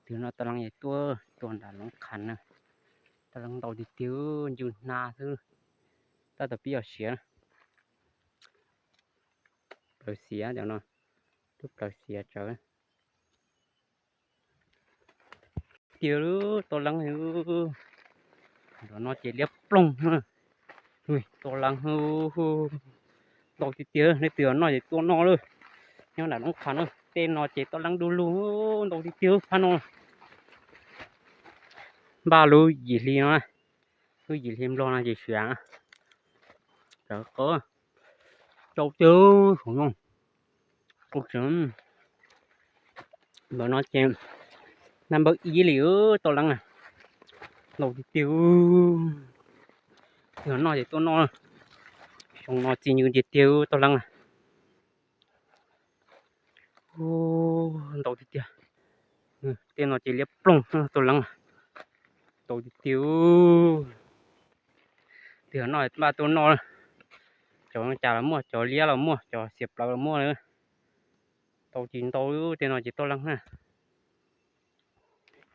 Twg no toj leeb es tuaj, tuaj nram Loob Qhas na. Toj leeb ntau tiag tiag, ncw hnav xwb. Tab tom pib os siav, plawv xiav cov no, lub plawv xiav tsawv tiag. Toj leeb, nram no ces liab ploog. Toj leeb ntau tiag tiag, leej twg noj ces tuaj noj lawm. Nyob nram Loob Qhas na, tej no ces toj leeb du lug, ntau tiag tiag phab no. Npaj lub yim hli no, lub yim hli nplog no ces siav. Tsawv qab, ntau tiag, saum no. Ntawm no ces naj npawb ib li toj leeb, ntau tiag tiag. Yog noj ces tuaj noj, xyoo no txi ncw tiag tiag toj leeb. Ntau tiag tiag, tej no ces liab ploog toj leeb, ntau tiag tiag. Twg noj npaj tuaj noj, cov cas los muaj, cov liab los muaj, cov xiav plawv los muaj. Ntau ces ntau, tej no ces toj leeb na.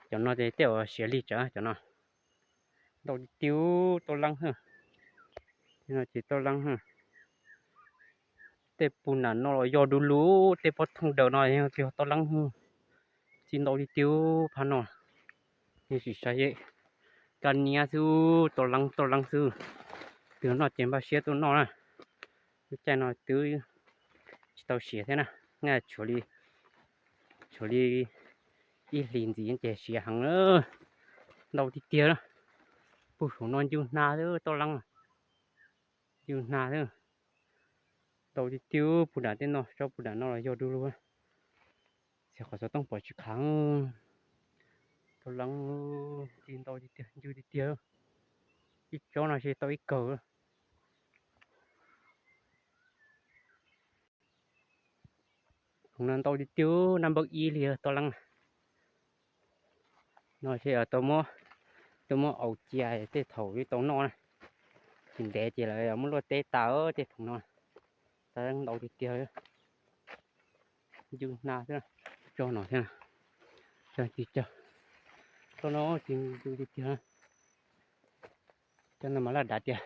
Cov no ces tej uas siav lig tsawv cov no. Ntau tiag tiag, toj leeb, tej no ces toj leeb. Tej puag nram no los yog du lug, tej pob thooj daws no yog toj leeb. Txi ntau tiag tiag phab no. Yeej tsis saib, kab niab xwb, toj leeb toj leeb xwb. Twg noj ces npaj siab tuaj noj na. Lub caij no twb tsis tau siav thiab na, tshuav li, tshuav li ib hlis ntxiv ces siav heev na. Ntau tiag tiag, puag saum no ncw hnav xwb toj leeb, ncw hnav xwb. Ntau tiag tiag, puag nram tej no, tsob puag nram no los yog du lug. Txiv qhov xov tooj pom tsis qhav. Toj leeb, txi ntau tiag tiag, ncw tiag tiag. Ib tsob no ces tau ib kawm. Khoom no ntau tiag tiag, naj npawb ib li toj leeb. No ces tau muab, tau muab aus cia tej thaum tau noj na. Tsis ntev ces lawv muab luaj teb tas tej khoom no. Toj leeb ntau tiag tiag, ncw hnav xwb. Tsob no thiab, tsob no ces ncw tiag tiag. Cov no mas laj dav tias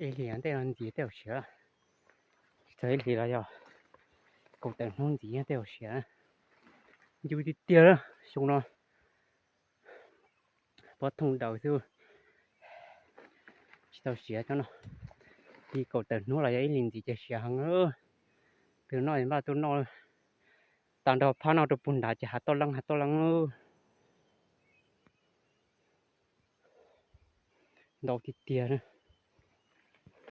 ib hlis ntej no ntxiv tej zaum siav, tsis txog ib hlis los yog kaum tawm hnub ntxiv tej zaum siav. Ncw tiag tiag, xyoo no pob thooj daws xwb, tsis tau siav tsob no. Li kaum tawm hnub los yog ib hlis ntxiv ces siav heev. Twg noj npaj tuaj noj. Tag nrho phab no rau puag nrad ces hav toj leeb hav toj leeb. Ntau tiag tiag.